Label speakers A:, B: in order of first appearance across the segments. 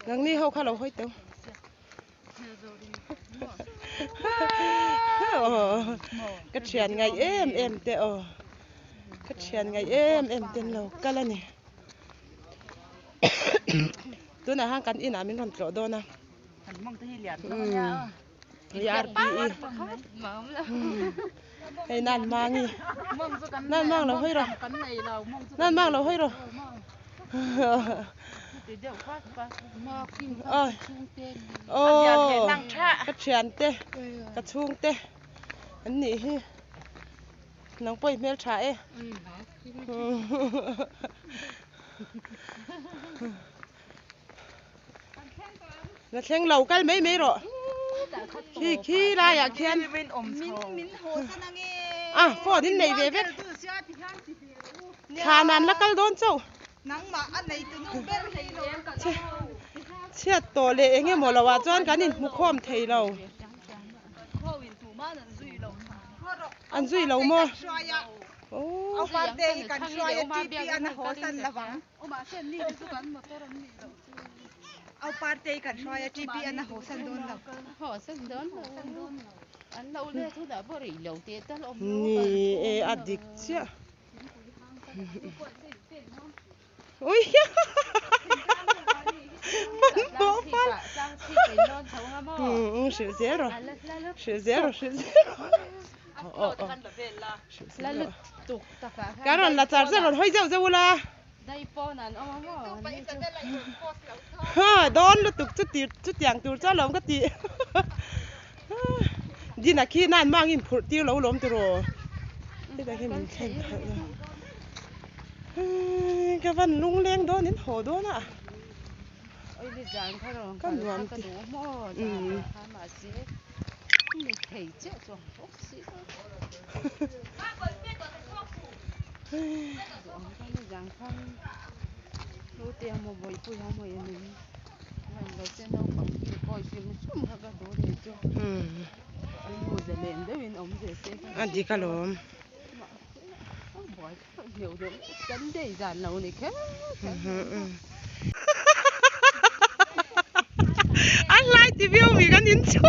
A: Nangni ho kha lo hawi teu. Ka thian ngaih em em te aw. Ka thian ngaih em em te an lo kal a ni. Tunah khan kan inah min rawn tlawh dawn a. Hei nan mang i nan mang lo hawi rawh nan mang lo hawi rawh oi aw ka thian te ka chhung te an nih hi nang pawh i hmeltha e. La thleng lo kal mai mai rawh. Khi khi laiah khian. A phone in nei ve vek. Thlan an la kal dawn chauh. Chhiat tawh leh eng emaw lo ah chuan kan inhmu khawm thei lo. An zui lo maw? Ni e a dik chiah. Ui Hmanhmawh fal. Hrilh zel rawh. Hrilh zel rawh hrilh zel rawh. Ka rawn la char char rawn hawi zeuh zeuh ula. Ha dawn lutuk chu tir chutiang tur chuan lawm ka ti Dina khi nan mang in phurh tir lo lawm tiraw hetah hian min thlen khalh lo ka van lung leng dawn in haw dawn a ka nuam ti A dik alawm. A hlai ti viau mi kan in chu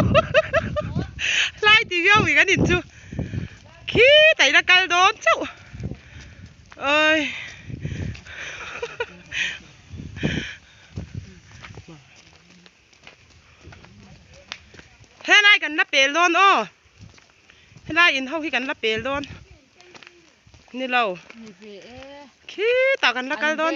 A: hlai ti viau mi kan in chu khitah ila kal dawn chauh oi helai kan la pel dawn aw helai in ho hi kan la pel dawn ni lo khitah kan la kal dawn.